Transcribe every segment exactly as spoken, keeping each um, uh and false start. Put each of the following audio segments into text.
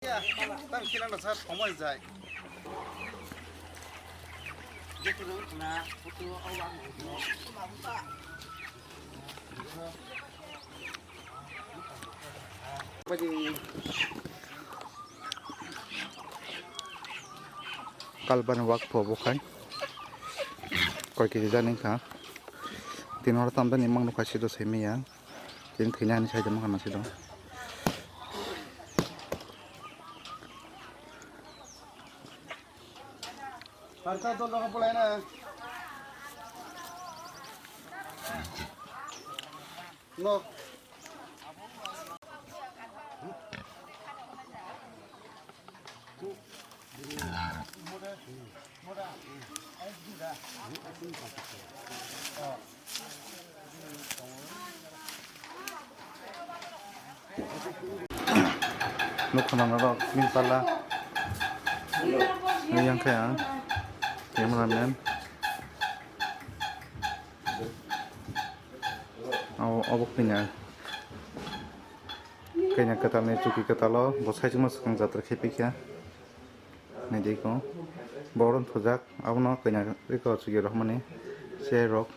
Tang kila na sa thomai jai. Kalban wak pho bo khai. Koi kiri jani kha. Tin hor tam dani mang nukha sido semi ya. Tin thina ani sai dama kana sido. Parka to loka pulai na. No. Nukha nang rok green pala. Yang khe ang cameraman. Abo, obo kanya. Kanya kwtal ni chuki kwtal o bo saichung ma swkang jatra khe pikha. Naidi ko. Boron thujak abono kanya riko chuki rok mani. Chair rok.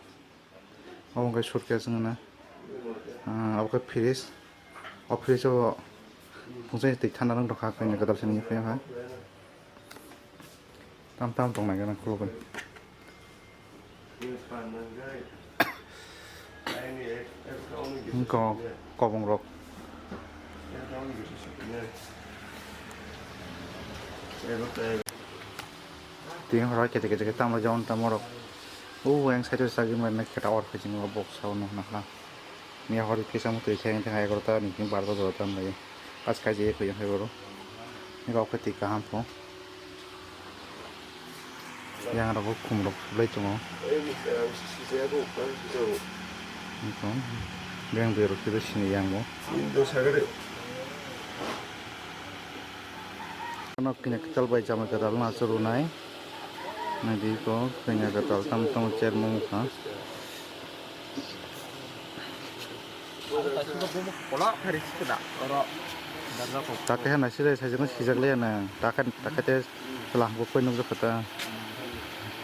Obo khe suitcase wngna. Ah, obo khe fridge. O fridge o pungsa twi thanda rok rokha kanya kwtal sini phai ha. Tam tam tong nai gana khulukun. Ko kobong rok. Tini horo kete kete tam rok jabon tam rok. O yang side o sagwi mane keta or phai jingbo box o nukna kha. Miya hor kisa motwi khe wngkha egarota ni hwnwi barota jora tam lai. Pas kaji ekho yang hai oro. Ni rok khe twi kaham pho. Yang rok khum rok sublai tongo. Nokho beng beng rok khe sini yang bo. Ano kanya kwtal bai chamai kwtal no achuk rwnai. Naidi ko kanya kwtal tam tamo chermung kha. Takhe hana sire sajak no sijak le na takhe takhe te langbo koi nukjak kha ta.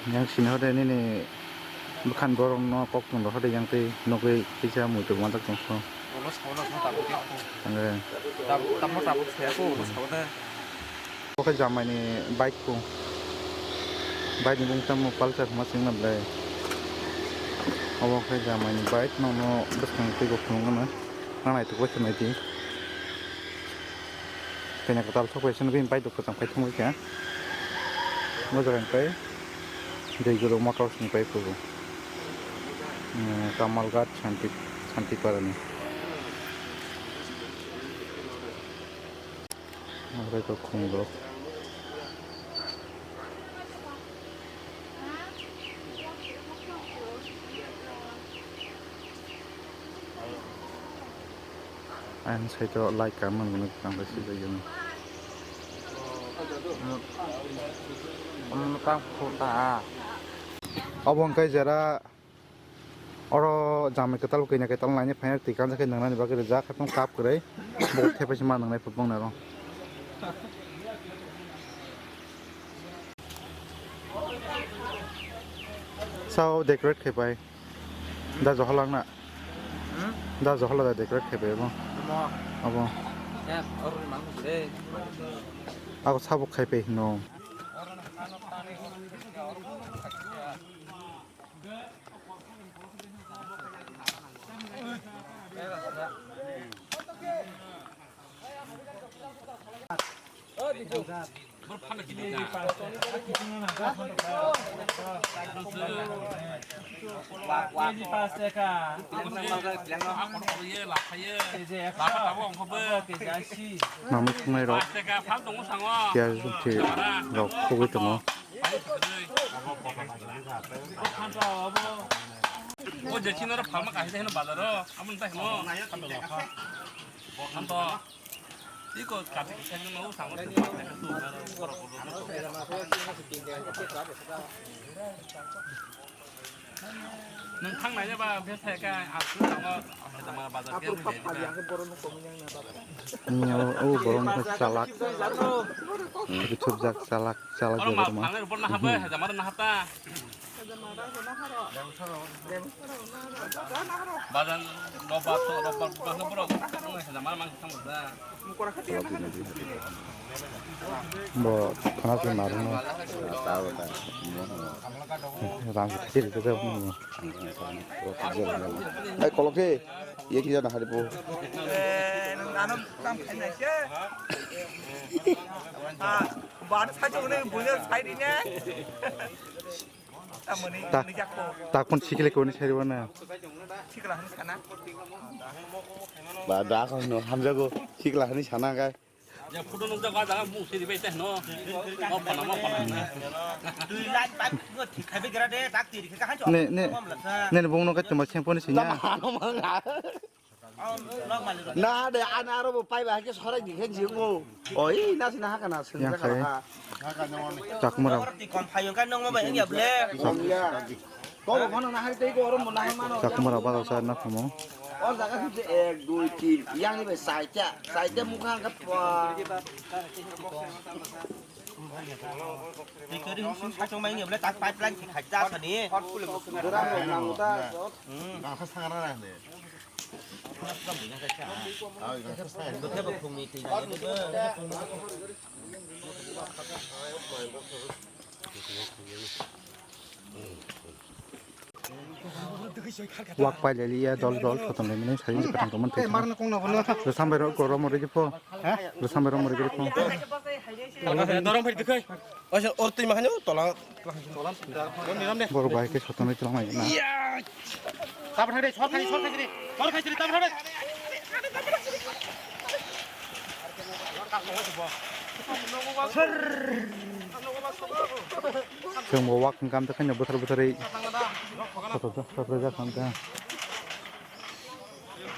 Yang sini hode nini bwkhan borok no kok tong rok hode yang tei nugui kisa muitu manjak tong kho. Tamo tabuk saya ko. Obo khe jamai ni bike bo. Bike ni bung tamo Pulsar hwnma singna belai. Obo khe jamai ni bike, nono bwskang twi bo phunukgwno. Nang naithok bai khe naidi. Kanya kwtal thok bai se nugwi bike rok kwcham khai thangwi kha. Bo jaga hwnkhe Dui Guru Motors ni bike bo. Kamalghat Santi, Santipara ni. Ang bai kok khum rok. Ang sai to like ka man gwnang tang bai sijak yang. Omo tang kho ta. Obo hwnkhe jera. Oro jamai kwtal kanya kwtal lainai phaina twi kanjak khe nwngnani bagwi rijak, khe tong cup kwrwi bo thepaisa ma nwngnai phutbong naro. Sao decorate khai pai da Johola na. Hmm? Da Johola da decorate khai pai bo. Omo. Abo. Eh, oro ni mang khusi de. Ako sabo khai pai hino. Mamwi thungnai rok. Piyaj, bwthwi rok khugwi tongo. O je chini oro phalma kaisa hino bazar o, aboni bai hino. Anto. Iko kati kisa hino mau sango. Nwng thangnai ba bethai ka aswk tongo, Hajamara bazar khe wngkha. Nwng o borok wngkha chalak. Bwswk jak chalak, chalak. Oro jaga mal rwma. Phalnai rwbo naha bai, Hajamara naha ta. Bazar, robar, robar, robar, borok. Hajamara mang thang da. Bo khana se marung no. Rang se thiri de mo. Ai, kolok he, ye kisa na hari po. Eh, nang ano kam khai na se. Ah, bar sa jo ne, bune sai di ne. Tamoni, Ta-, ni jakko. Takon sikile koni sari wana. Sikla han sana. Ba da ko no hamjago sikla hani sana kai. Ya photo nukjak ba jaga mung siri bai teh no. Mo phana, mo phana. Twi line pipe go thik khai bai gra de, tak tiri khe kahan chok. Ne, ne. Kom la sa. Ne, ne bung no ka tuma sengpo ni sinya. Tama ano manga. Ang nok mali ro. Na de ana aro bo pai ba ke sorai di khe jing mo. Oi, na sina ha kana sung. Yang ka kai. Ha. Chakmara. Ti kom phayo ka nong mo ba ya ble. Kom ya. Ko bo mano na hai tei ko oro mo na hai mano. Chakmara ba sa na khamo. O jaga sip se ek, dui, tin, yang ni bai saita, saita mukha ang ka pa. Ni kari hung sung sachong mai ni bole tak pipeline ki khaja sani. Dura mo nang ta. Hmm. Gangsa sangara na ne. Gangsa sangara. Dothe ba phung ni twi na ni ba. Wak pailaliya dol dol sotonglai mani sai kwthang tongmani thai. Rwsam bai rok romo rwgwi pho. Rwsam bai romo rwgwi pho. Norong phai dikhai. Oisa or twi mahani tola. Borok bai khe sotonglai tongmani na. Tabra thangre, sor khai, sor khai sini. Sor khai sini, tabra thangre. Chwng bo wak hwnkha, amtwkhe no bwthar bwtharwi kotor jak, kotor jak kha, amtwkhe.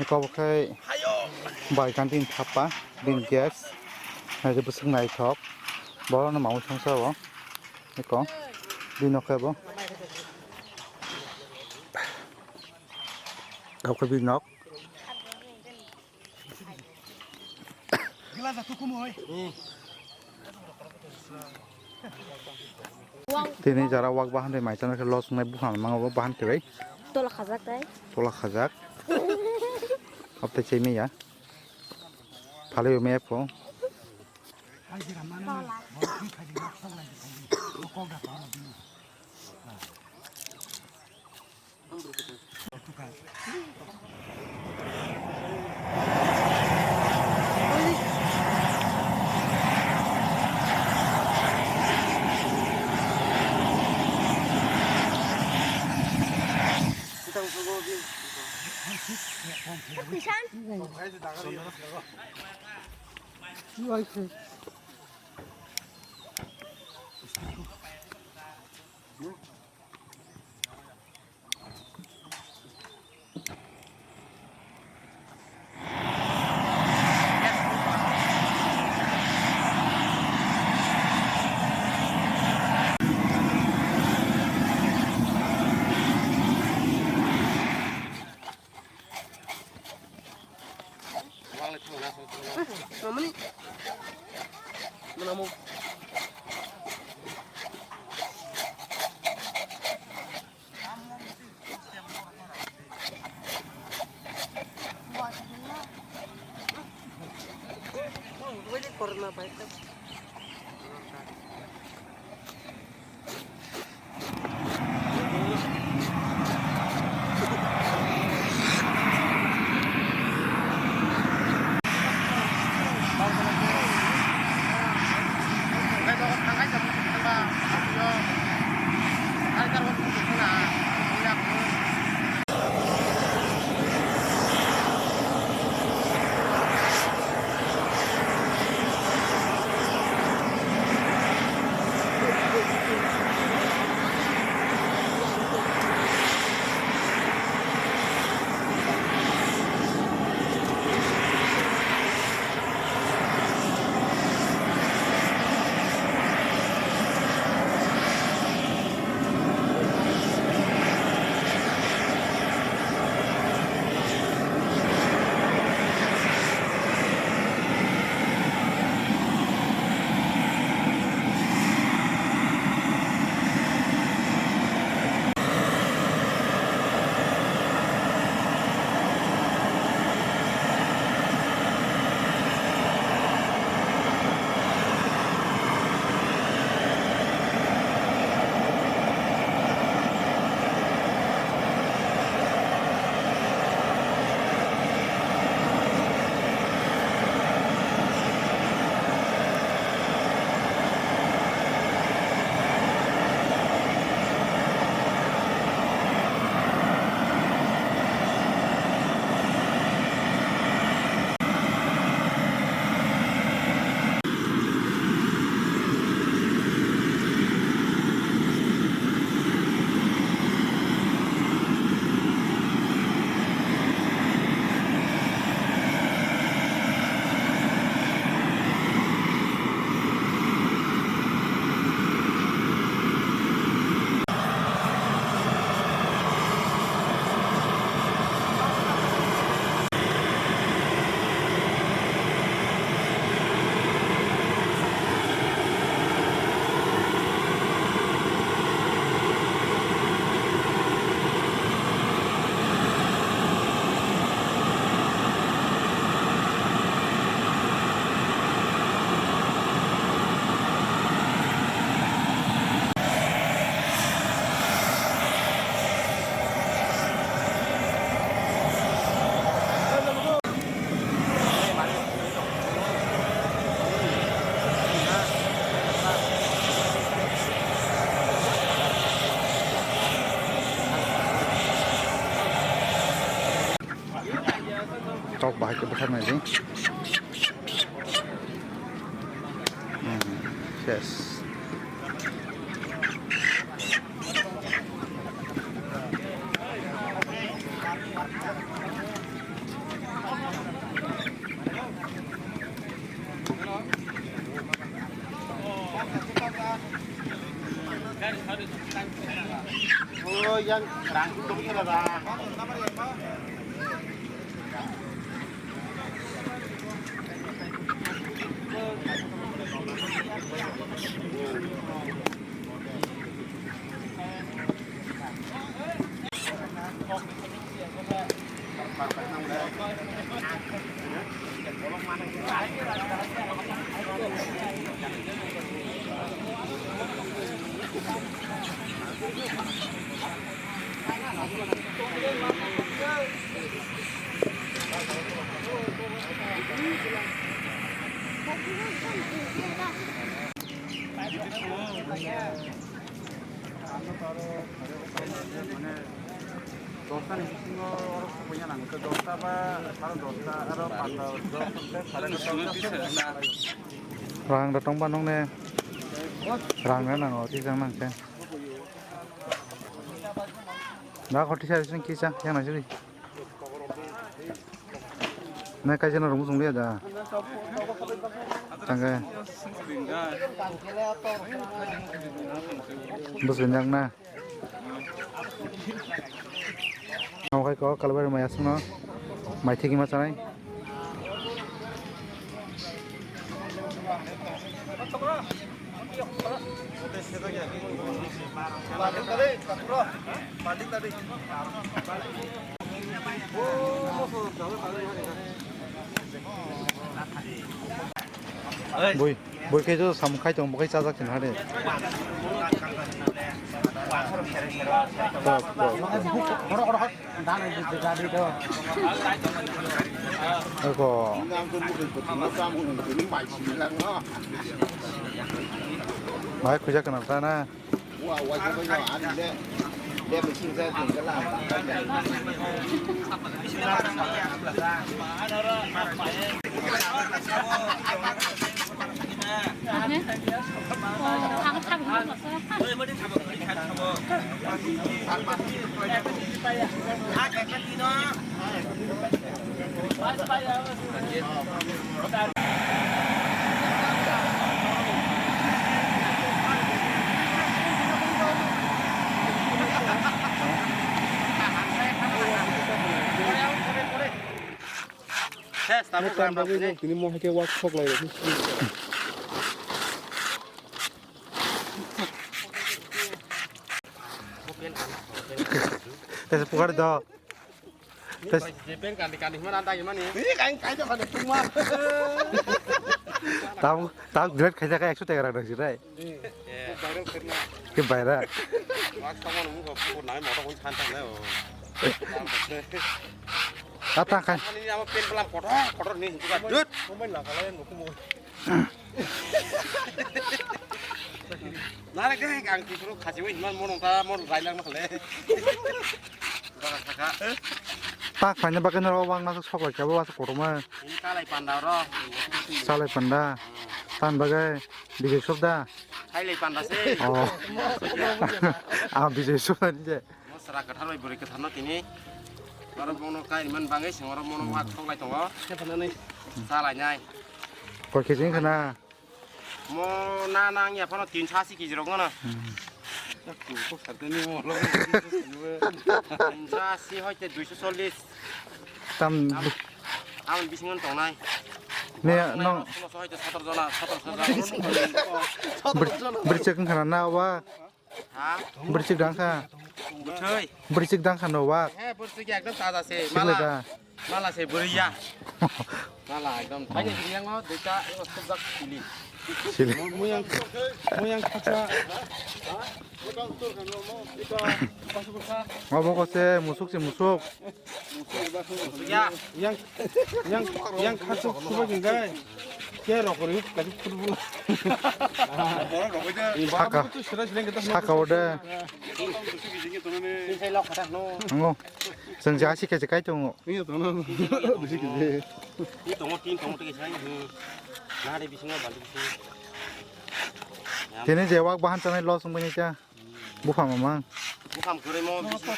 Eko bo khai bai kanti thapa, bini gas, hai je bwswk naithok, borokno mamwi songsa o, eko, bini nokha bo. Tabukhe bini nok. Tini jara wak bahan de mai tana khe los wngnai buphang mango bo bahan khe bai. Tola khajak tai. Tola khajak. Apte chai maya. Phalwi maya pho. Mamani. Manamu. Wele korna bai. Bwthak nai di. Hmm, yes. Oh, yang rangkut dong ya, Bang. Rang da tongba nong ne. Rang na nango, twi jang nang khe. Da khoti sa sing kisa, yang na siri. Na kaisa na rung sung liya da. Tangke. Bus rinjak na. Omo khai ko kalbai rwmai aswkno mai thik ma chanai. Bui, bui khe jo samung khai tong, bo khe chajak sin hade. Tok, tok. Eko. Mai khuja kana ta na. Tini mo hai khe wak sok lai rw. Tesa pukar do. Tes. Jepen kandi kandi mana tagi mani. Ini kain kain tuh kada cuma. Tahu tahu grade kaisa kai ekso tega rang dong sirai. Ke bayra. Wak sama nunggu kok pukul nai motor kun santai nai. Kata kan. Ini apa pen pelam kotor kotor nih juga dut. Pemain lah kalau yang mau. Nare ke ang tikro khasi wai man mono ta mon railang na le. Bara saka. Tak phanya bagwi no wang na sok lai ka ba kotorma. Ini kalai panda ro. Salai panda. Tan bagwi Bijay Sopda. Hai lai panda se. Oh. Ah, Bijay Sopda ni je. Mo sara kwthar bai bwrwi kwthar no tini. Oro bono kai man bagwi sing oro mono wak sok lai tongo. Salai nai. Koi khe jing khana. Mo na nang ya phano tinso asi kg rok no. Hmm. Tinso asi hoite duiso chollis. Tam. Tam bisingo tongnai. Ne, nong. Sotor jona, sotor jona. Bri-, brichek wngkha na wa. Ha? Brichik dang kha. Bwthwi. Brichik dang kha no wak. He, bwthwi ekdom taja se. Sikle mala. Da. Mala se bwrwi ya. Mala ekdom. Thaini bwrwi yang o duita, o subjak sili. Sili. Muyang, muyang khacha. Obo ko se musuk se musuk. Ya. Yang, yang, yang khacha suba jinggai. Ke rokori kasi football. Saka, saka ode. Nungo. Chwng jasi khe kai tongo. Ini tongo. Bisi khe. Ini tongo, tin tongo tike sai. Nare bisingo bali bisingo. Tini je wak bahan chanai los wngmani cha. Buphang mamang. Buphang kwrwi mo bisi.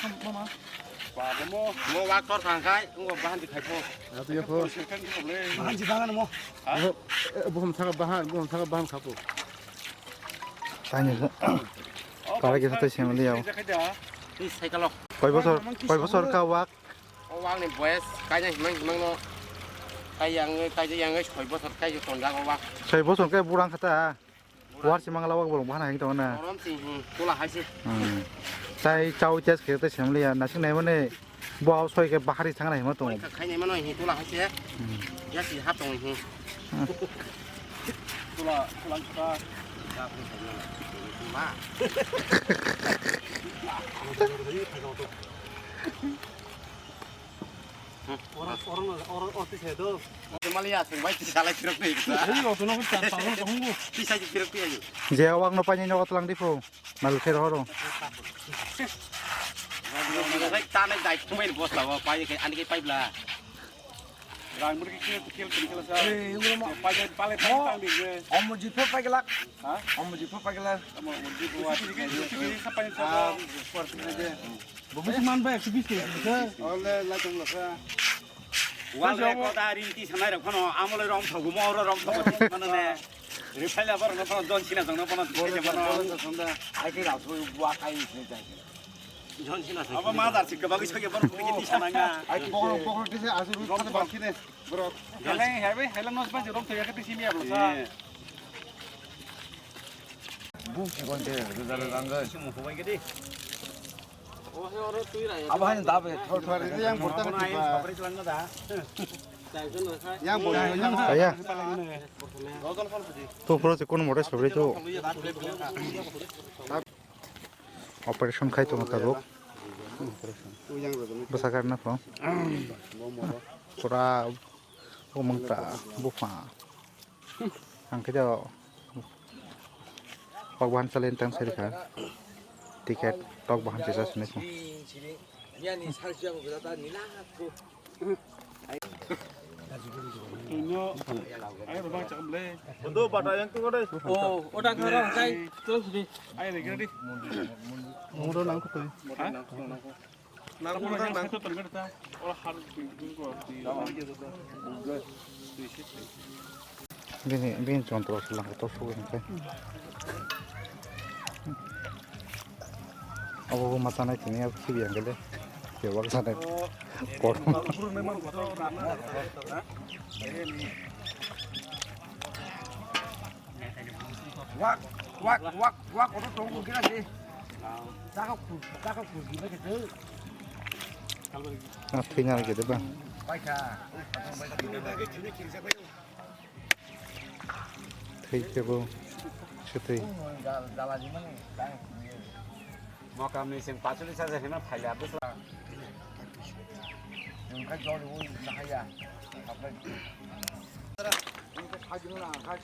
Ba mo mo wak tor thang khai ngo bahan di khai pho. Atu ya pho. Bahan di bangan mo. Buphang saka bahan, buphang saka bahan khapo. Tanya. Para kita tu sih meliau. Ni cycle. Koi bosor, koi bosor ka wak. O wak ni boys kaja himang himang no. Kai yang kai yang soi bosor kai tonjak o wak. Soi bosor kai burang kata. War si mangala wak bolong bahana hing tong na. Borom si hi tula hai si. Hmm. Tai chau tes khe te sem liya nasing nai mane bo au soi ke bahari thang nai ma tong. Khainai mano hi tula hai si. Hmm. Ya si hap tong hi. Hmm. Tula tula ka. Ma. Orang orang orang orang ti sedo. Maliya sung bai ti salai tirok ni. Ei o to no ta ta no hungu. Ti sai tirok ti ayu. Je awak no pani no tlang di pho. Mal kher horo. Bai ta nai dai kumai bosta wa pai ke ani ke pai bla. Rang bur ke ke ke ke sa. Ei uro ma. Pai pai pai pai di. Om ji pho pai gelak. Ha? Om ji pho pai gelak. Om ji pho wa. Sa pai sa. Por de. Bo bisi man bai ekso bis kg se. Ole lai tong lakha. Wal re ko da rin ti sanai rok phano amole rom thogu mo ro rom thogu ti mano ne. Refaila bor no phano don sina jong no phano ti se phano. Ai ke ra so wa kai se jai. Don sina se. Aba ma dar sik ba gi so ke bor ko ti sana nga. Ai pokro pokro ti se asu ru phano ba kine. Bro. Hele hele hele nos ba rom thogu ke ti simi ablo sa. Buk chikon te, rwjak rwjak wngwi. Abo haino dabe, thor thor. Yang borta yang. Aya. Tu pro se kono motor sobre tu. Operation khai tongo tabuk. Bwsa karna pho. Pura umang ta bupha. Ang khe tok bahan chalen tang sari kha. Ticket tok bahan chesa sini kho. Bondo bata yang tu kau deh. Oh, oda kara kai terus di. Ayo lagi di. Mudo nang kau tu. Hah? Nang kau nang kau. Bini bini jontro se lang to su hingke. Abo bo masa nai tini abo khibi ang gele. Kebak sanai. Por. Wak wak wak wak oto tong kira sih. Cakap kur cakap kur gimana gitu. Ah, thwina lagi deh bang. Baikha. Thwi kebo swtwi. Mokamni seng pachuli saja hima phaila bwsla. Wngkha jol ui nahaya.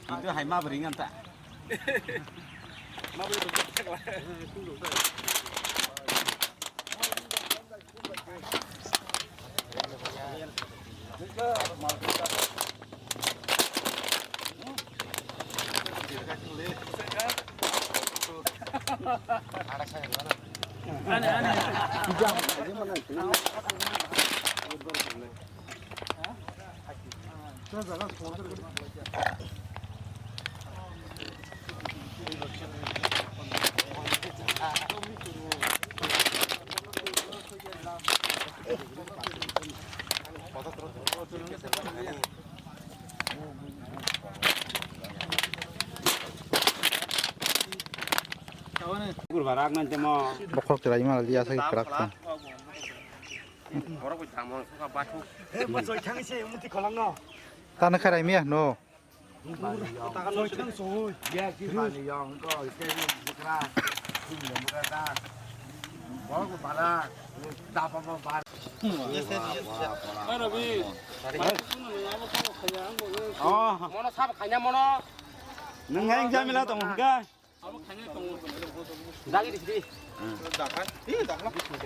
Kintu hai ma bwrwi ngan ta. Bokhorok chwraima liya se kwrak khe. Tano kharai miya no. Oh. Nang yang jamila tong ka? Dagi di sini.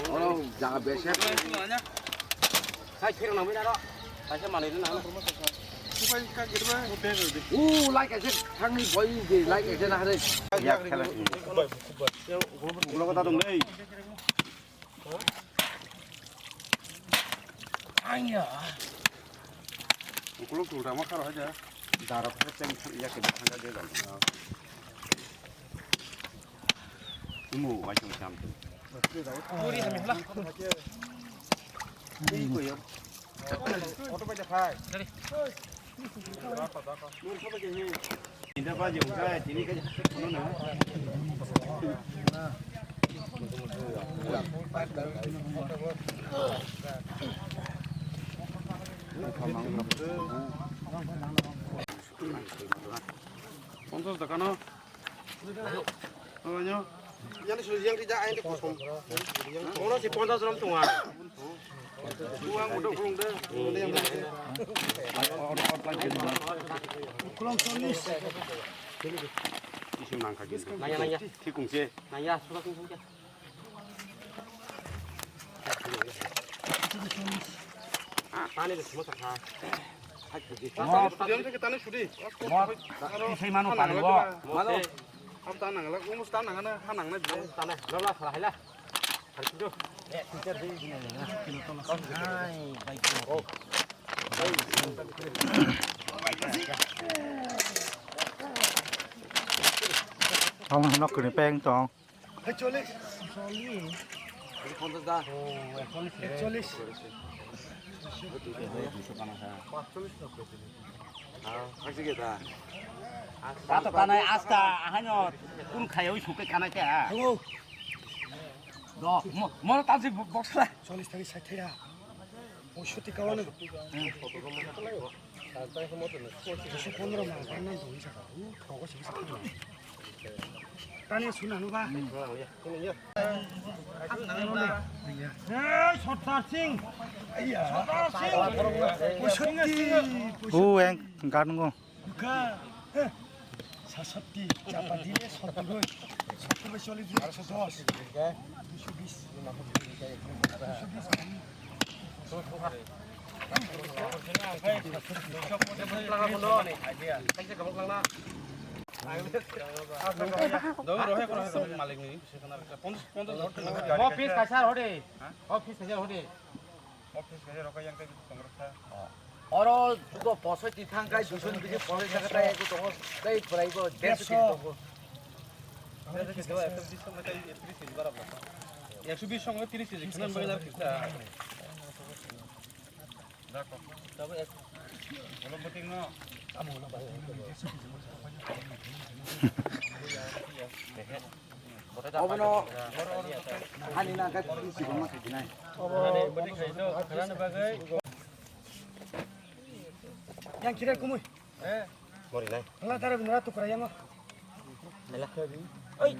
Oro jaga besek. Hai, kira nang mina ro. Kaisa malai na. Uh, like aja, thangni boy de like aja na hare. Yak khala. Ulo kota dong dei. Anya. Ukuluk tu rama karo aja. Darap ko teng ya ke thang de dong. Umu, wai tong sam tu. Puri hami hla. Ni ko yo. Auto bai de khai. Sorry. Inda ba jong ka, tini ka, no na. Ponchas taka no. Obo nyo. Yang sudah yang tidak, yang kosom. Ono si ponchas rom tunga. Tunga mudo kurung de. Kurung solis. Isu nangka gini. Naya, naya. Thikung se. Naya, sudah kung sungkya. Tani de semua tak ha. Yang ke tani sudi. Mor, kisai mano paling go. Mano. Apa tanang lah? Umus tanang na, hanang na. Tanang, lo lah, salah lah. Hari itu. Eh, teacher di sini. Hai, baik. Tong nok kene peng tong. Ekchollis. Ekchollis. Ponchas da. Oh, ekchollis. Ekchollis. Duiso kana sa. Pachchollis na pachchollis. Ah, kasi kita. Tato kanai asta, ahano kun khayoi suke kanai ke. Hello. Do, mo, mo tansi box la. Chollis thani sait thai da. Poishotti kawan. Duiso pondro ma, banna doi saka. U, thogo sigi saka. Tani suna no ba. Hey, Sardar Singh. Aiya. Sardar Singh. Poishotti. U, eng, gan go. Buka. Sasatti, chapa dile, sotturoi. Sotturoi, chollis, ekso dos. Duiso bis. Duiso bis. Office kaisa hode. Office kaisa rokha yang kai tongrokha. Oro jugo posoi tithang kai duiso ni bisi posoi saka tai eko tongo, tai prai bo derso tini tongo. Ekso bis song tris kg bara bla. Ekso bis song tris kg khana mai jar kita. Obono hani na kai pisi goma khakinai. Yang kira kumui. Mori nai. Ala tara bindra tukra yang. Ela. Oi.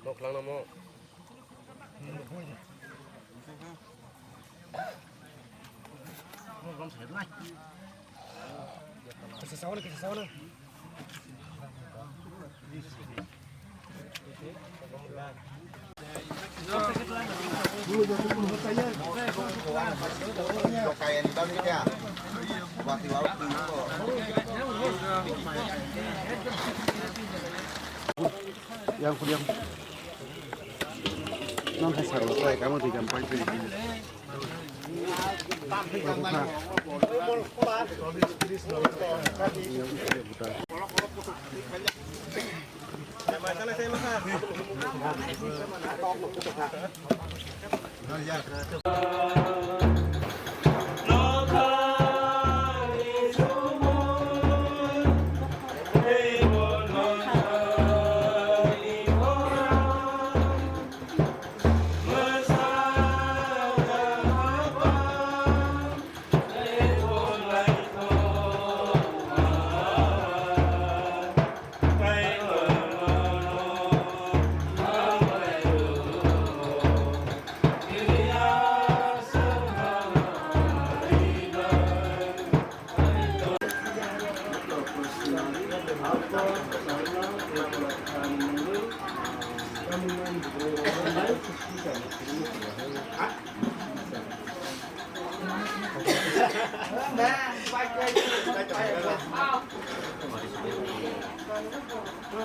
Nok lang namo. Kaisa sawan, kaisa sawan. Yang kuliah. Nang hai sarwa, try kamu di jam point three.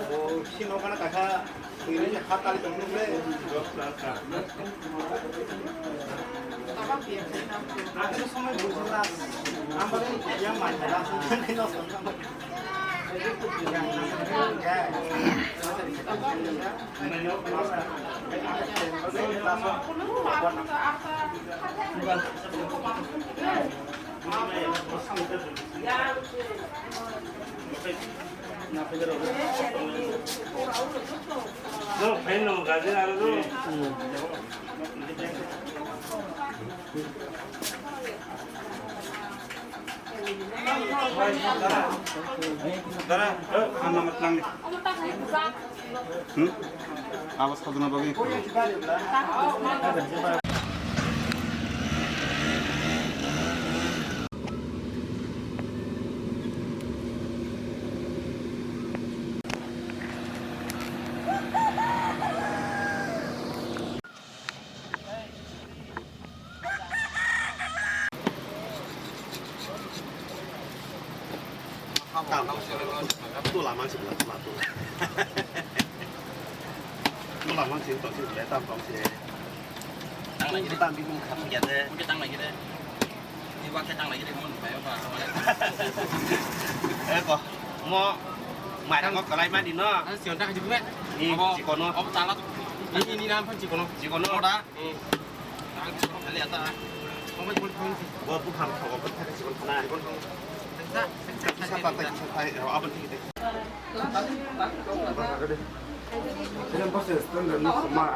Bo si nokana kaisa twi ni ha tali tong nukle. Ang somoi bujila. Ang bagwi yang mai da. Dara, eh, ang namat lang ni. Hmm? Awas ka duna bagwi. Tula man si bla tula tula. Tula man si to si bla tam tam si. Tang lagi deh. Tam bimung kham ya de. Mungkin tang lagi deh. Ni wa ke tang lagi deh, mon bai ba. Eh ko. Mo mai mo kalai mani no. Ang sion ta haji bume. Ni chikono. Om tala. Ini ini ram phan chikono. Chikono da. Hmm. Ang chikono kali ata. Om mai bol thong. Bo bu kham thong, bo thak chikono khana. Chikono thong. Sa, sa, sa, sa, sa, sa, sa, sa, sa, sa, Sini bos stand dan nu khoma.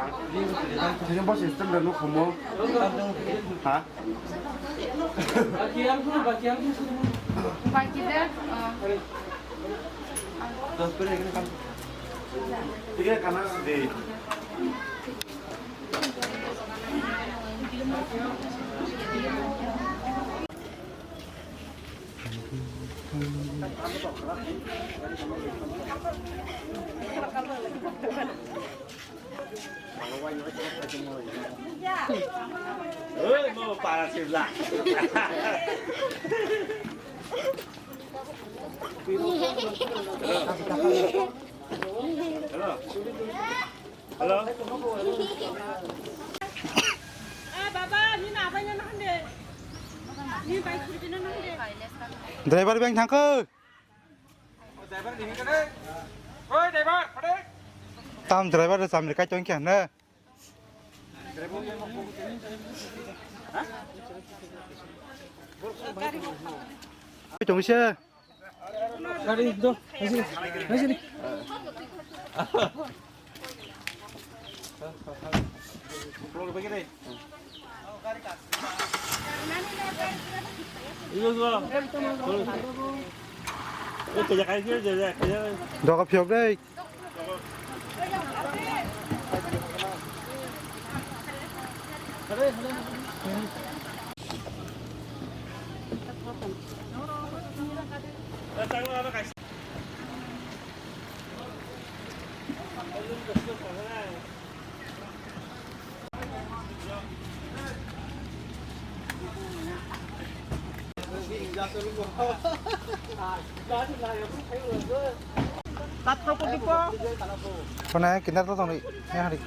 Sini bos stand dan nu khomo. Ha? Baki de, ah. Tiga kanan sini. Oi, mo para sibla. Hello. Hello. Driver beng thangkho. Tam driver chamri kai tong kya na. Tong se. Gari do. Nasi, nasi. Doga phiyok dei. Khona kinar to tongri, ya hari.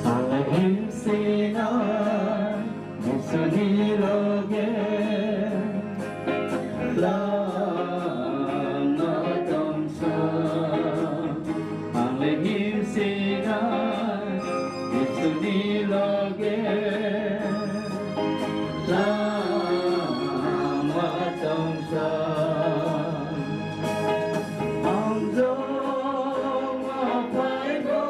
Ang himsina Jisuni loge lama tongsa. Ang himsina Jisuni loge lama tongsa. Ang joma phaigo,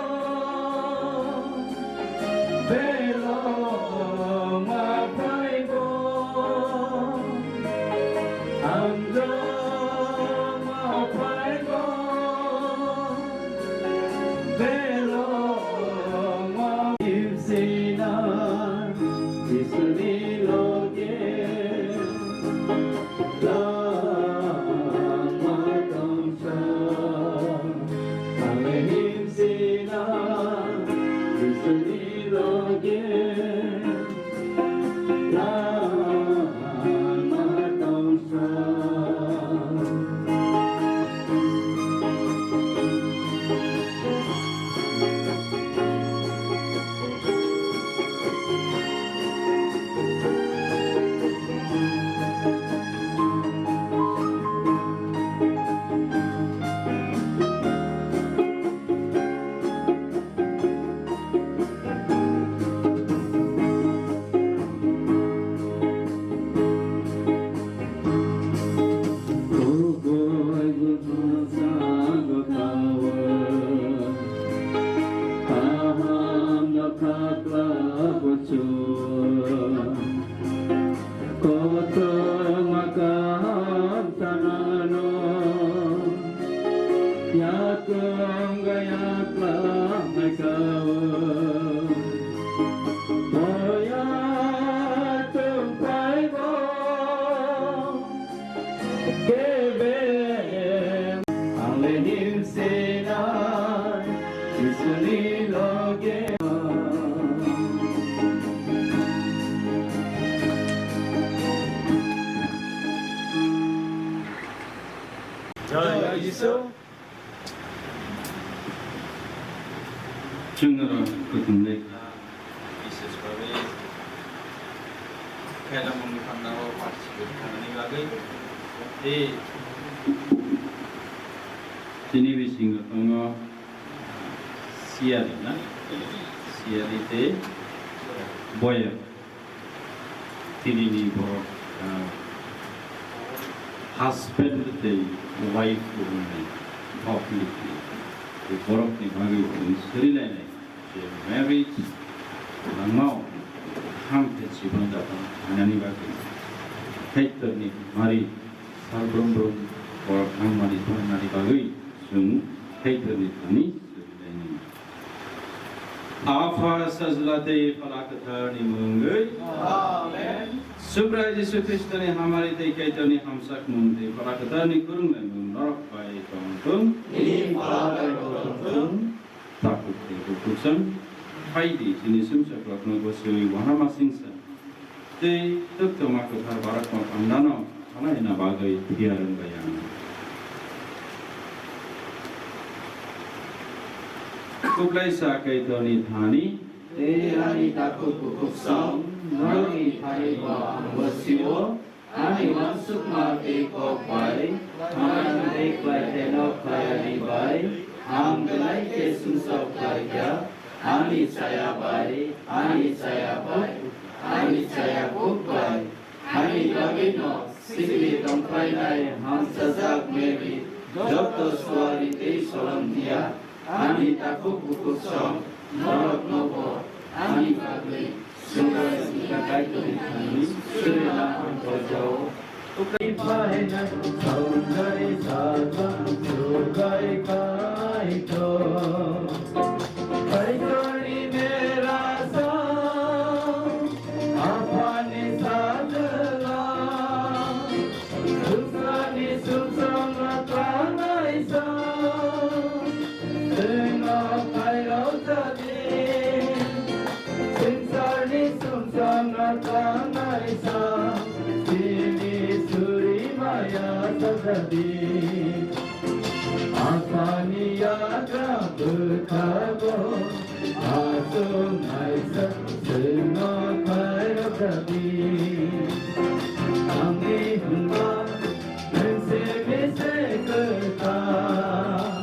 beloma phaigo. Ang joma phaigo, beloma himsina Jisuni loge lama tongsa. Ang himsina Jisuni loge lama tongsa. Kotor makam tanano, yakung gayak lamai kau. Boya tung pai bo, kebe ang le himsina Jisuni loge. Jai Jisu. Chwng oro kutung le. Bises bagwi khaina mungni panda o participate khainani bagwi. Tei tini bisingo tongo siyari na, siyari tei boyar. Tinini borok, ah, husband tei wife rokni thok ni tei borokni bagwi chwng swrwi lainai je marriage langmao kaham khe jibon japon khlainani bagwi Kaitorni mari sal brum brum borok nangmani thangmani bagwi chwng Kaitorni thani swrwi lainai. Apha Sajla tei Phala Kwtharni mungwi. Amen. Subrai Jisu Khristoni hamari tei Kaitorni hamsakmung tei Phala Kwtharni kwrwnglaimung norok bai tongthung. Nini phala bai tongthung. Takhuk tei bukhuk chwng. Phaidi chini sumsokrokno bwswi uanamasingcha. Tei twk twma kwthar barokno phandano khwlaina bagwi phiya rwngbai ang. Kwplaisa Kaitorni thani. Tei ani takhuk bukhuk song, norokni thani bo ang bwsio, ani uansukma tei kok bai, manang tei khlai khaino khlai ani bai, ang belai khe sumsok khlai kha, ani chaya bai, ani chaya bai, ani chaya kuk bai. Ani bagwino sikli tongphainai hamchajak Mary, joto suari tei solomtiya, ani takhuk bukhuk song, norokno bo ani bagwi Subrai Jisu Kaitorni thani swrwina ang pojao. Ukai phainai, saunai sajak Subrai Kaitor. Kaitorni merasa, Aphani sajla, swngcharni sumsokno tangnaisa, chwngno khairok jadi. Swngcharni sumsokno tangnaisa, chini suri maya Asani yagra bwkhago aswk naisa swngno khairok dabi. Angni hwnba nwng simi se kwtal,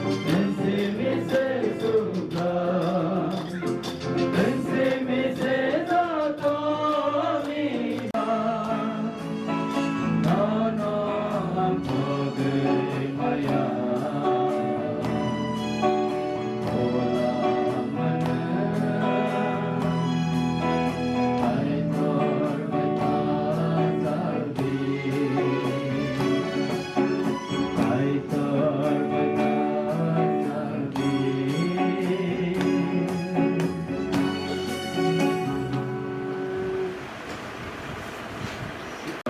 nwng simi se swkang. Kaitor bai ta saldi.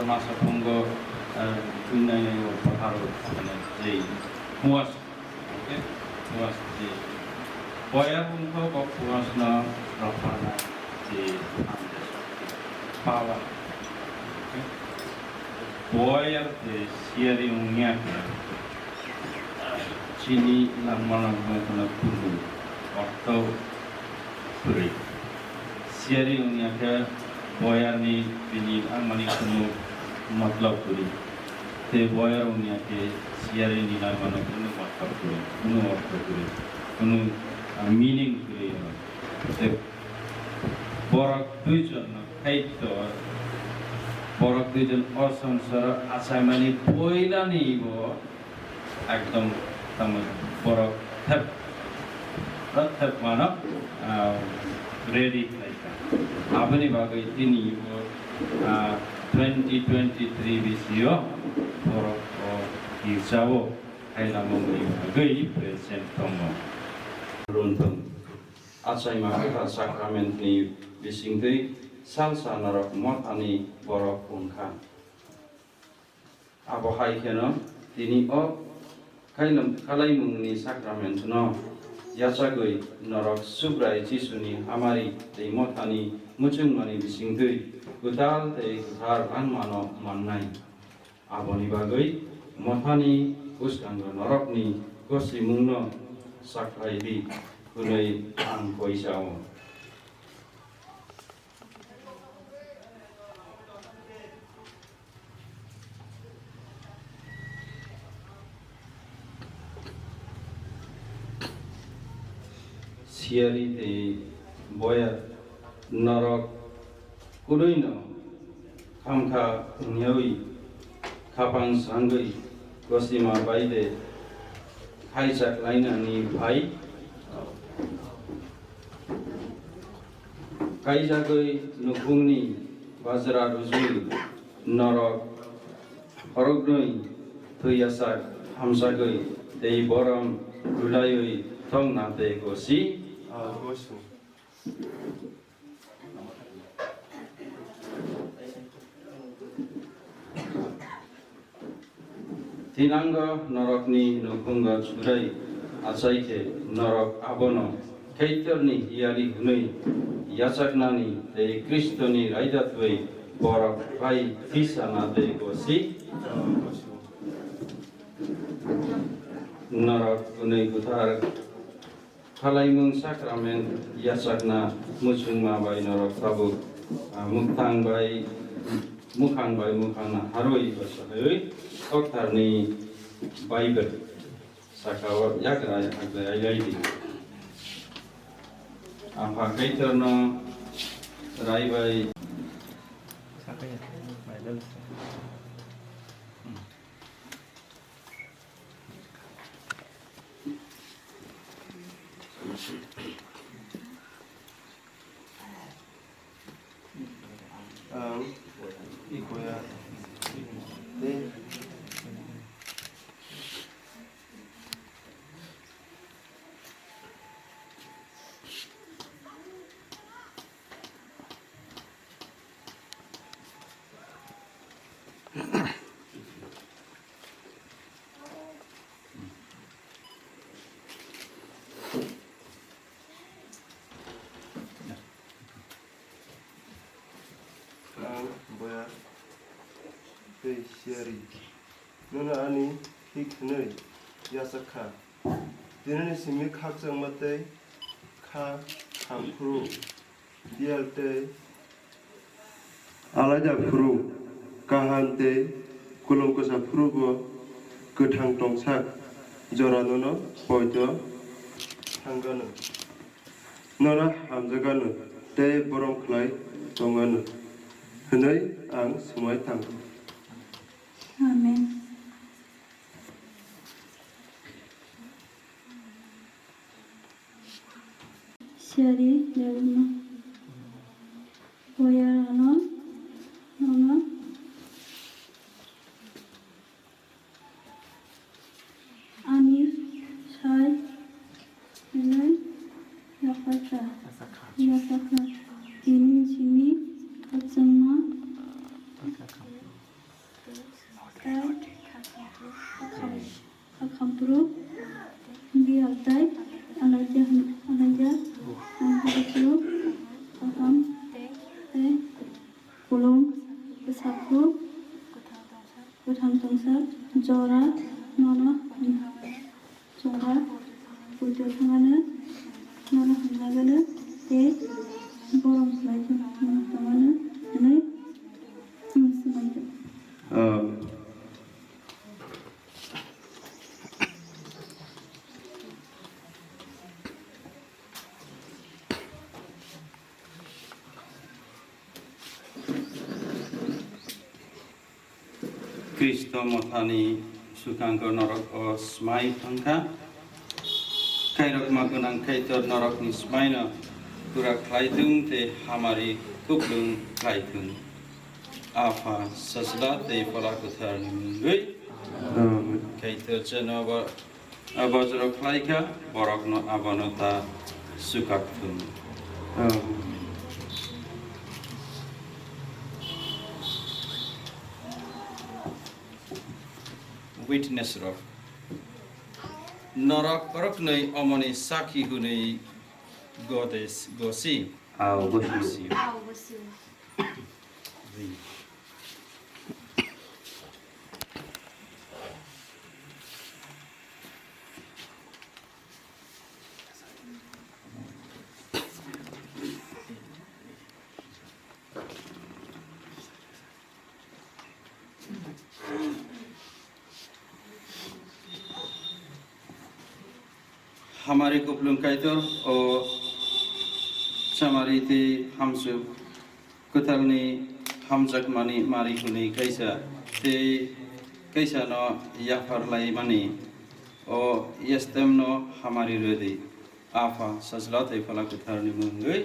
Masa phungo, eh, tuinai o patharo, mane, jei, puas, okay? Puas, jei. Boya bumtho bo puas no rokharna, jei, power. Okay? Boyar de siyari wngya khe chini langma langma kheno kunu ortho kwrwi. Siyari wngya khe boyarni bini langmani kunu matlab kwrwi. Tei boyar wngya khe siyarini langmano kunu matlab kwrwi, kunu ortho kwrwi, kunu, ah, meaning kwrwi. Tei borok duijon no Kaitor, borok duijon o songsaro achaimani poilani bo ekdom tamo borok thep, thep mano, ah, ready khlaikha. Aboni bagwi tini bo, ah, twenty twenty-three bisio borok o girjao khairokmani bagwi present tongo. Runthung. Achaima kwthar sacrament ni bisingtwi salsa norok mothani borok wngkha. Abo hai kheno tini o khailum-, khalaimungni sacrament no yachagwi norok Subrai Jisuni hamari tei mothani muchungmani bisingtwi kwtal tei kwthar langmano mannai. Aboni bagwi mothani bwskango norokni gosimungno sakhlai di hwnwi ang koi sa-o. Siyari tei boya norok kudui no khamkha wngyaui khapang sangwi gosima bai de khaijak lainani phai. Kaijagwi nukhungni bajra rwjwi norok khoroknwi thwi yachak hamjagwi tei borom rwlaiwi thokna tei gosi. Thinango norokni nukhungo churai achai khe norok abono Kaitorni hiyari hwnwi yachaknani tei Khristoni raida thwi borok bai thisana tei gosi. Norok hwnwi kwthar Khalaimung Sacrament yachakna muchungma bai norok tabuk, ah, muktang bai, mukhang bai mukhang naharwi bwsajagwi toktarni Bible sakao yagra yagra ailai di. Apha Kaitorno rai bai. Ang ikoya tei Ang boya tei siyari. Nono ani thik hwnwi yachak kha. Tinini simi khakchangma tei kha kham phuru, diyal tei alaida phuru, kaham tei kulum kwsa phuru bo kwthang tongsak jora nono poito thangano. Nono hamjakano tei borom khlai tongano hwnwi ang swmai thango. Amen. Siyari Debbarma. Boyarano nono ani sai hwnwi yapharkha. Yapharkha. Tini simi khakchangma. Khakhamphuru, biyal tei alaija, alaija, khakhamphuru, kaham tei kulum kwsaphuru, kwthang tongsa jora nono chwngno puito thangano, nono hamjakgano tei borom khlai tongmano hwnwi ang swmai tong. Khristo mothani swkangko norok o swmai thangkha. Khairokma gwnang Kaitor norokni swmaino pura khlai thung tei hamari kuplung khlai thung. Apha, Sajla tei Phola Kwtharni mungwi. Amen. Kaitor jeno bo-, a bojro khlai kha, borokno abono ta swkak thung. Amen. Witness rok. Norok boroknwi omoni sakhi hwnwi godes-, gosi. Ao gosi. Gosi. Ao gosi. Hamari kuplung Kaitor, o chamari tei hamsuk kwtalni hamjakmani mari hwnwi kaisa tei kaisano yaphar laimani o yastemno hamari rwdi. Apha, Sajla tei Phola Kwtharni mungwi.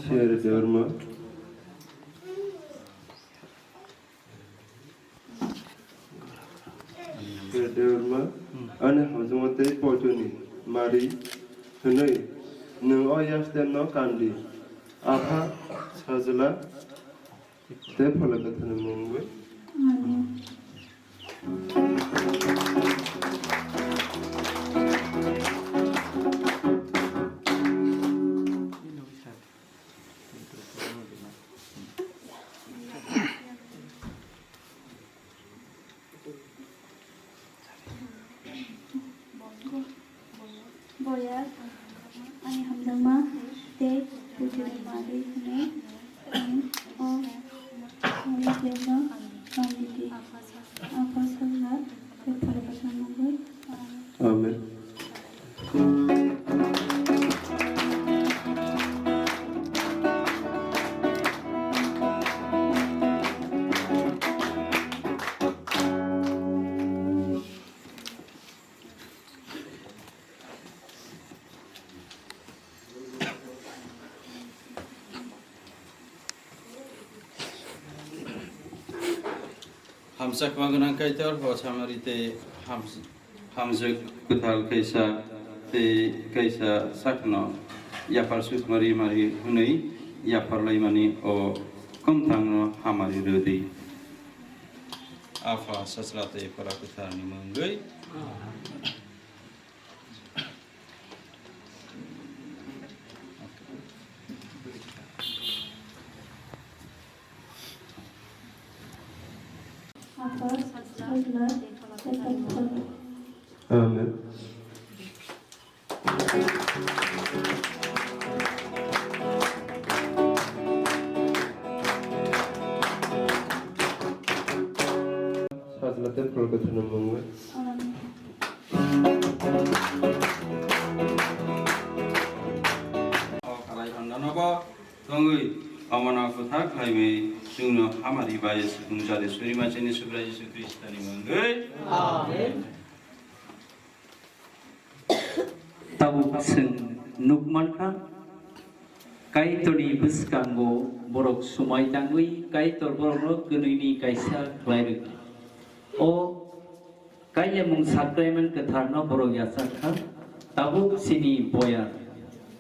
Sir Dharma. Sir Dharma, ani hamjakma tei poitoni mari hwnwi nwng o yastemno kandi. Apha, Sajla, tei Phola Kwtharni mungwi. Amen. Boya, ani hamjakma tei puitoni mari hwnwi ang o, o yastemno kandi di. Apha, Sajla tei Phola Kwtharni mungwi. Amen. Hamjakma gwnang Kaitor, o chamari tei hams-, hamjwk kwtal kaisa Tei kaisa sakno yapar sukmari mari hwnwi yapar laimani o kwmthangno hamari rw di. Apha, Sajla tei Pora Kwtharni mungwi. Amen. Sajla tei Pora Kwtharni mungwi. O khalai phandano bo tongwi omono kwthar khlaiwi chwngno hamari bai swkang jadi surima chini Subrai Jisu Khristoni mungwi. Amen. Tabuk chwng nukmankha, Kaitorni bwskango borok swmai tangwi Kaitor borokno kwnwini kaisa khlai rwkha. O kailemung sakraimani kwtharno borok yachakkha, tabuk chini boyar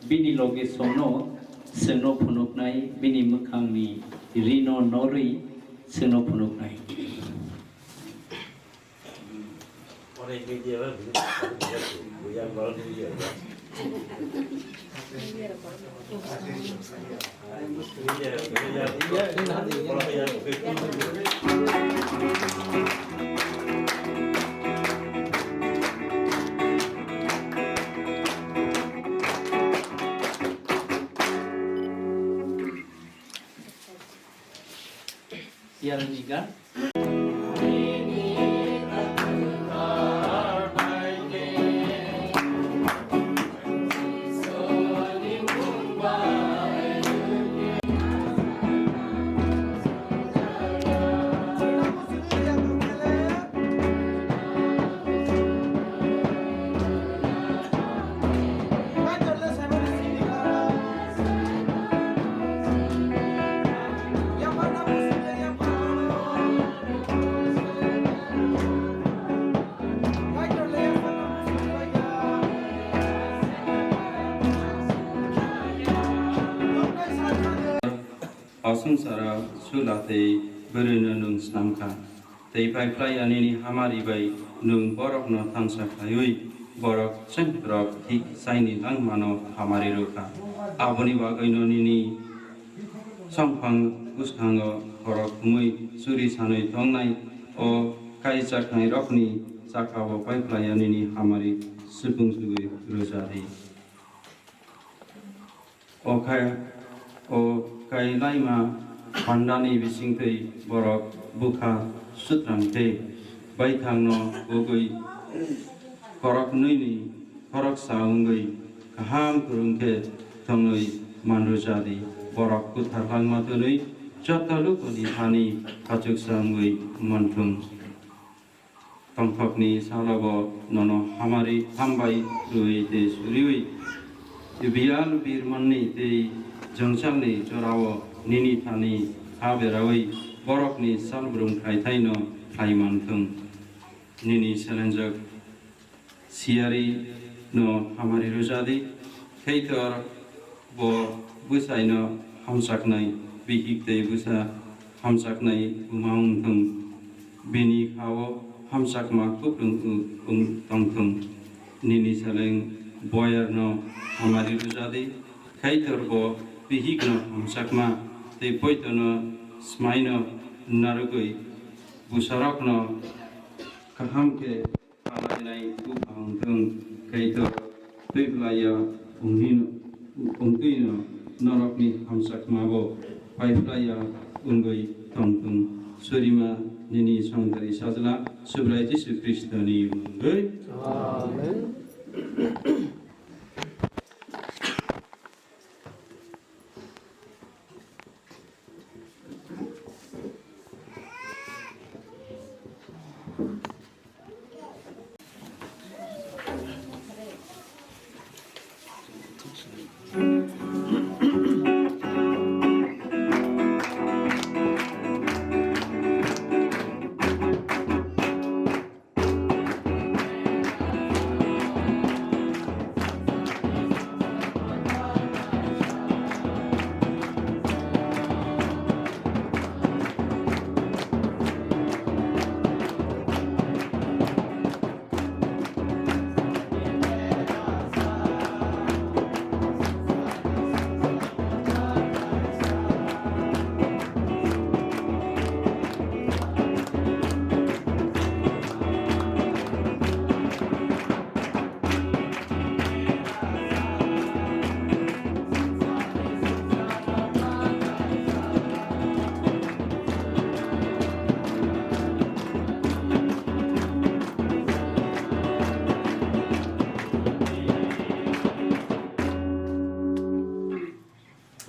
bini loge songno chwngno phunuknai, bini mwkhangni rino norwi chwngno phunuknai. Iyarni gan. O swngcharo chwla tei bwrwino nwng snam kha. Tei paiphlai ya nini hamari bai nwng borokno thansa khlaiwi borok chengkrok thik chaini langmano hamari rw kha. Aboni bagwino nini songphang bwskango khorok thumwi churi sanwi tongnai o kaijaknairokni saka-o paiphlai ya nini hamari swpung sugwi rwja di. O khai, o kailaima pandani bisingtwi borok bwkha sutrang tei baithangno bugwi khoroknwini khoroksa wngwi kaham kwrwng khe thwngwi manrwja di. Borok kwthar langma twnwi joto lukuni thani khachuksa wngwi manthung. Tongthokni salobo nono hamari hambai rwui tei suriui, biyal birmanni tei jwngchalni jorao nini thani ha beraui borokni salbrum khlaithaino khlai manthung. Nini selengjak siyari no hamari rwja di, Kaitor bo bwsaino hamjaknai bihik tei bwsa hamjaknai buma wng thung. Bini ha-o hamjakma kupulung wng tong thung. Nini seleng boyarno hamari rwja di, Kaitor bo bihikno hamjakma tei poitono smaino narwgwi bwsarokno kaham khe Alainai buphang thung, Kaitor twi phlai ya wngwi no, wngtwi no norokni hamjakmabo pai phlai ya wngwi tong thung. Surima nini songthari Sajla Subrai Jisu Khristoni mungwi. Amen.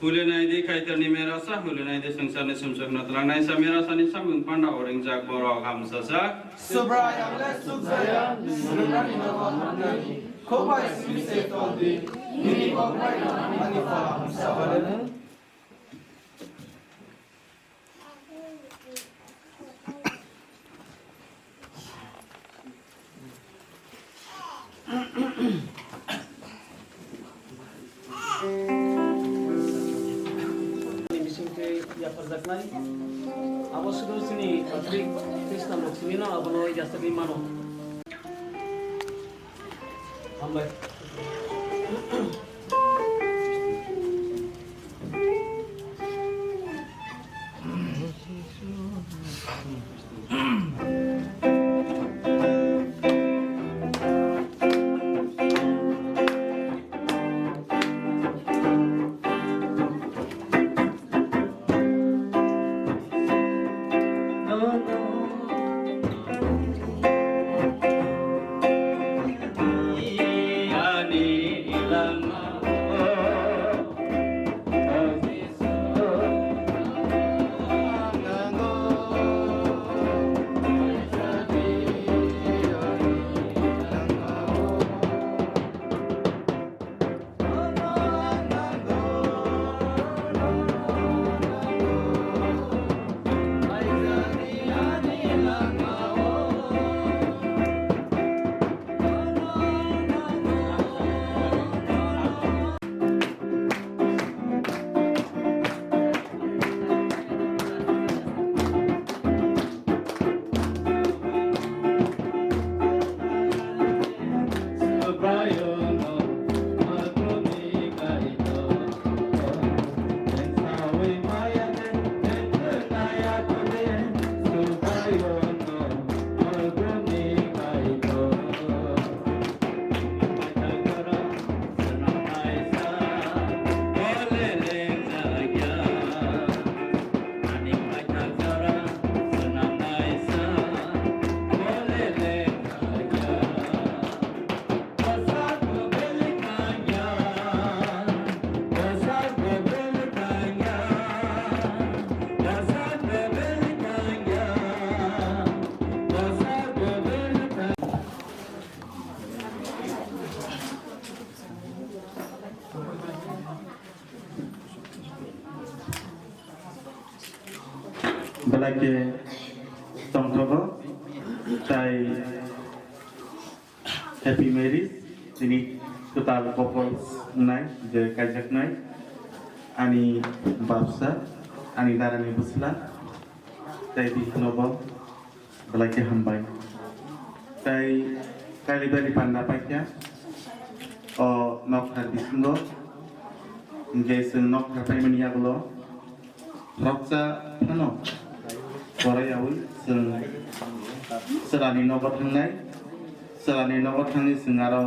Hulinai di Kaitorni merasa, hulinai di swngcharni sumsokno twlangnai sa merasani samung panda o ringjak borok hamsajak. Subrai ang le sukjaya, Subrai nogo hamnani, khobai simi se tong di, nini kok bai no ani phala hamsa wale. Ni bisingtwi yapharjaknai. Abo sudu chini Kri-, Khristan rok simi no abono yachagwi mano. Hambai. Belai khe tongthogo, tai happy marriage, tini kwtal couples wngnai, je kaijaknai, ani babsa, ani darani bwsla, tai bihikno bo. Belai khe hambai. Tai kailibari panda paikha o nokthar bisingo, hingkhe chwng nokthar paimani yagulo roksa phano poraiyaui chwng chwlani nogo thangnai. Chwlani nogo thangwi chwng aro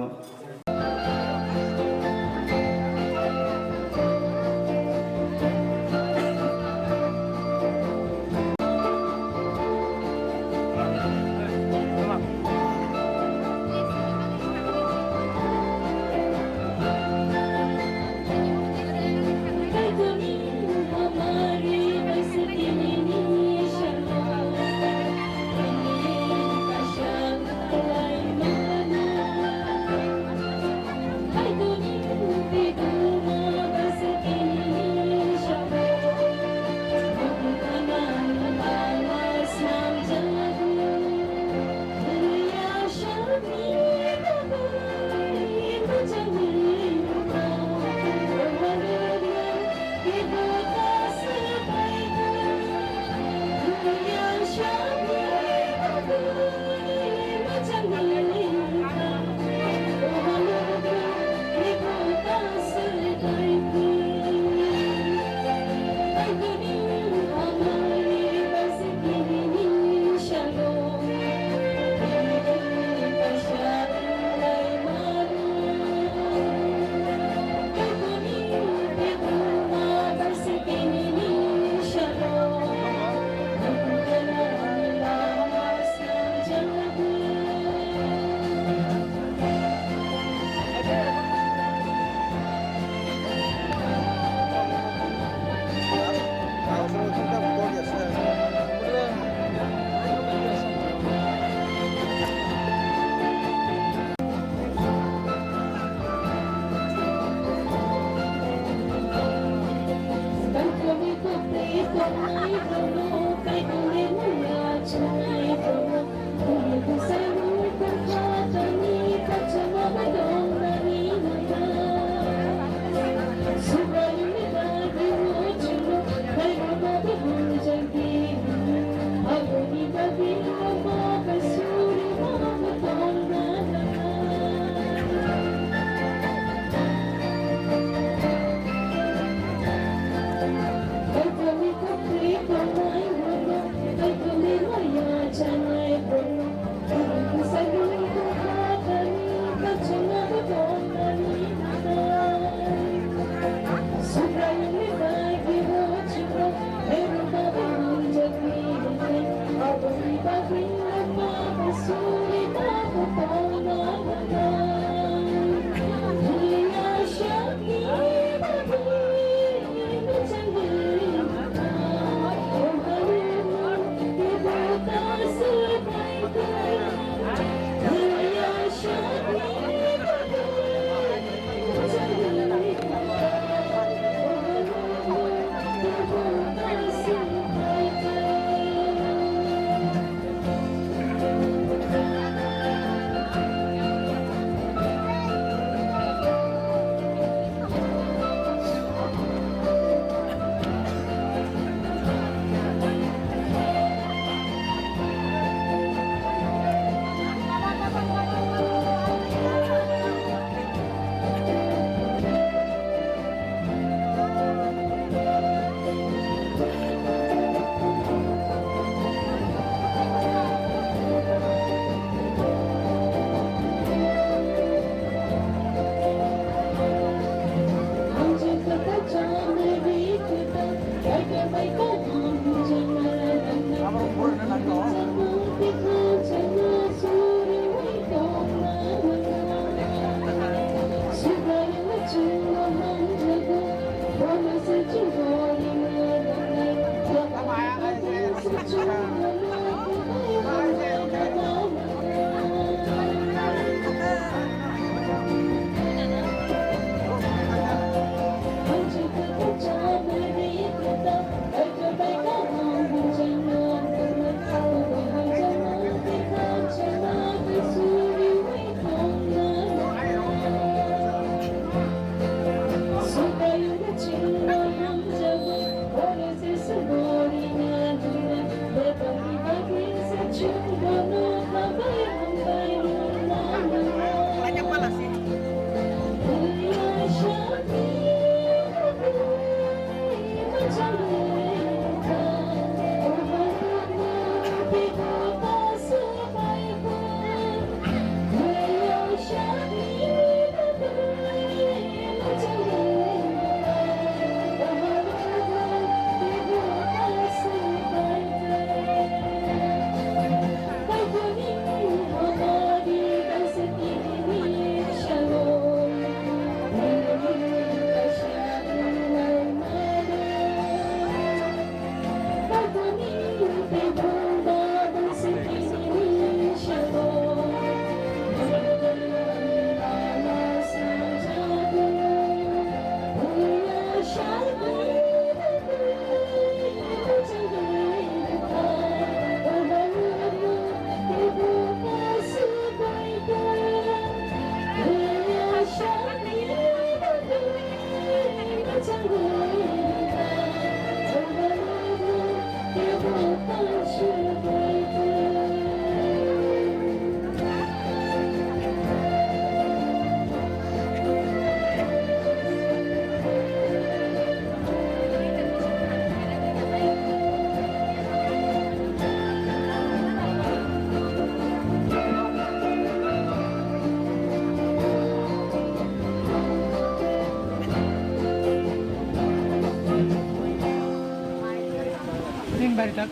Bari tak.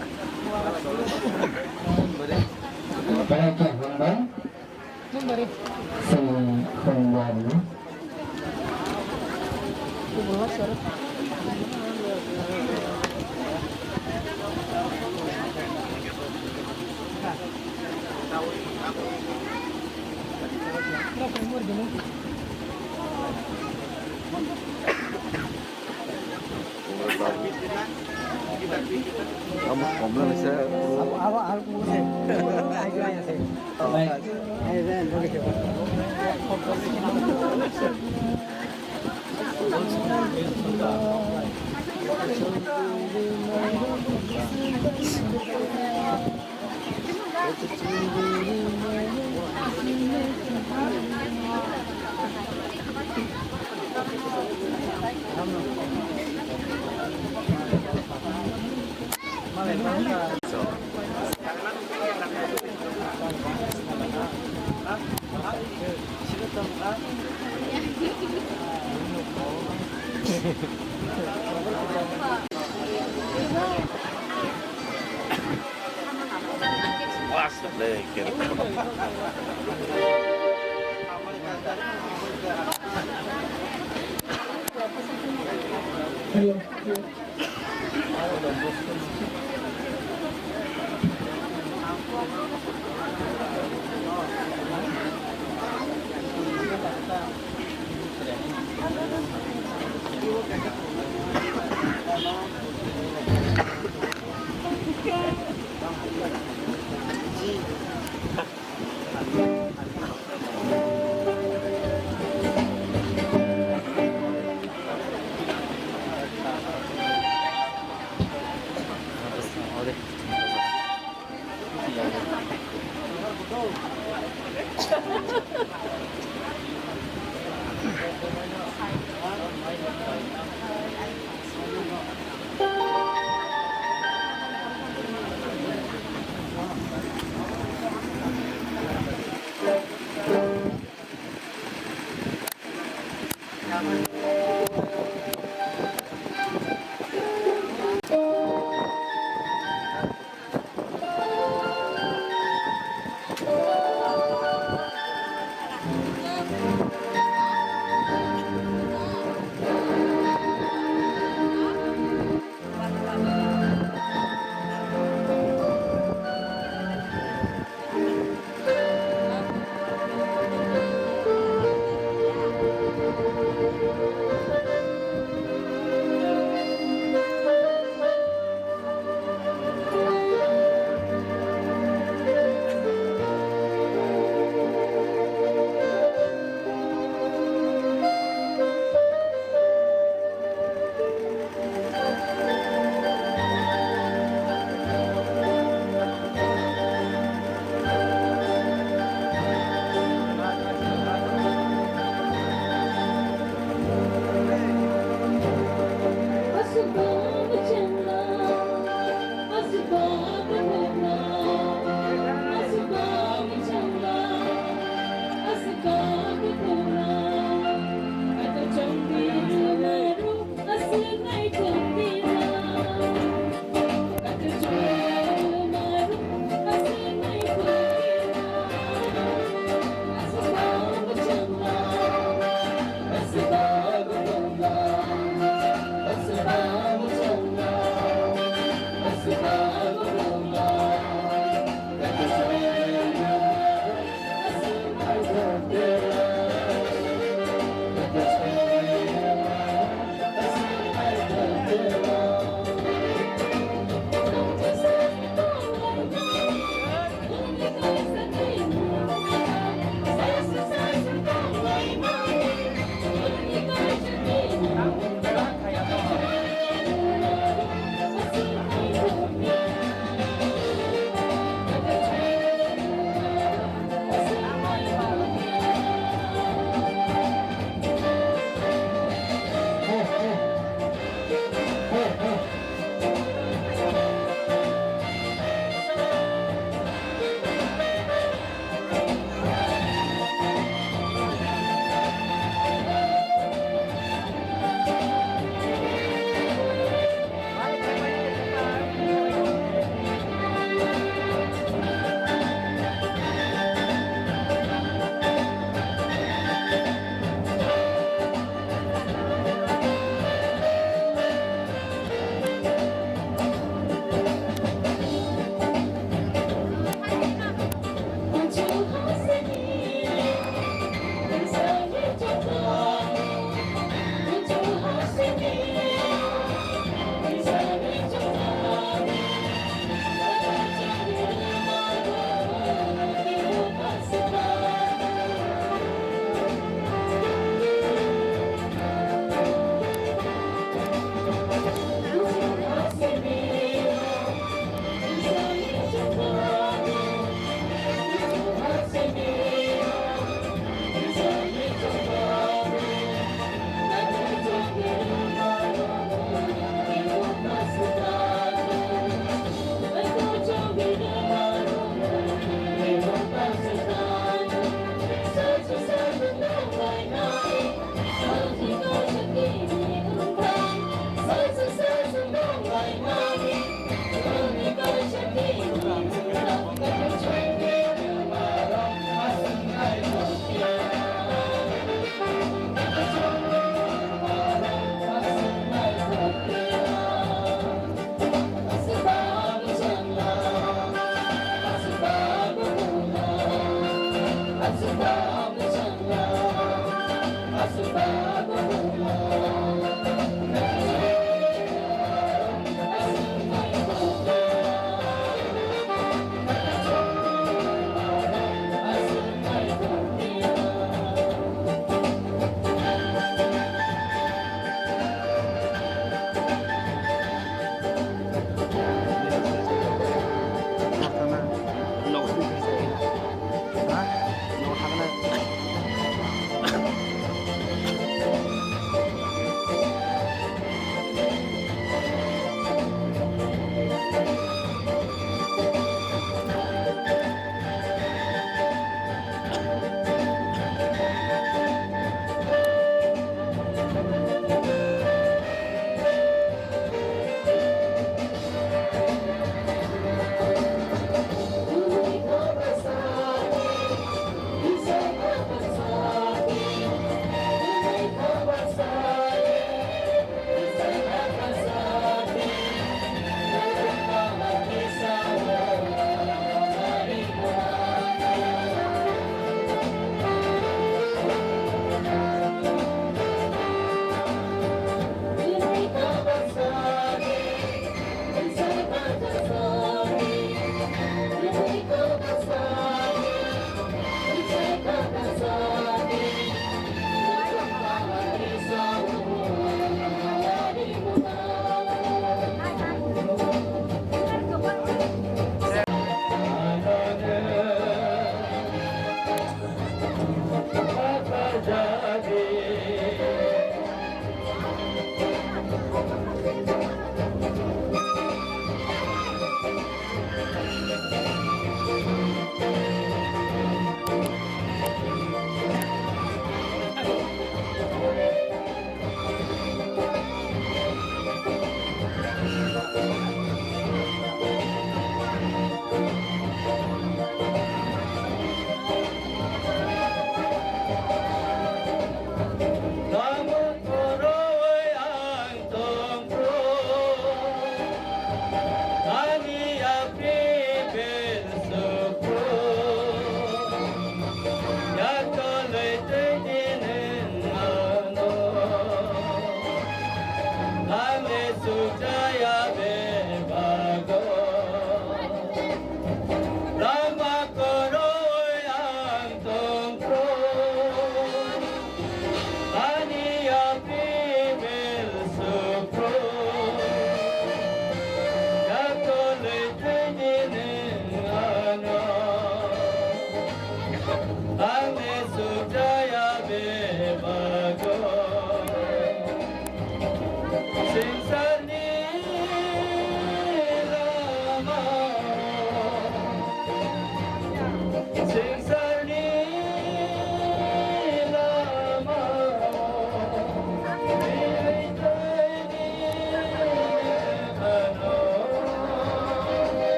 Bari tak, bang. Sing hwnba ni. Kamu komla bisa. Abo, abo, abo, abo, abo, abo, abo, abo, abo. Hello.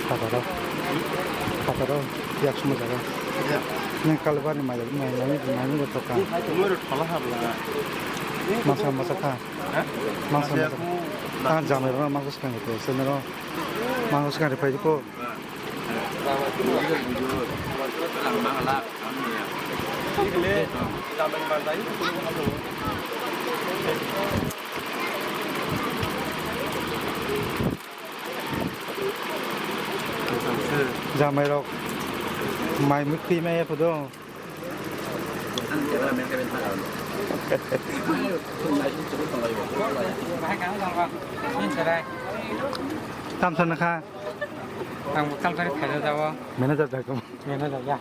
Khataro, khataro, yak suma jaga. Nang kalbani maya, maya, maya, maya, maya, toka. Masa, masa kha. Masa, masa. Ah, jamai rok masa swkang khe, sini rok. Masa swkang khe, phai ko. Jamai rok mai mukti mai phodo. Tamsa nakha. Ang tamsa ni khaja jabo. Manager jago. Manager ya.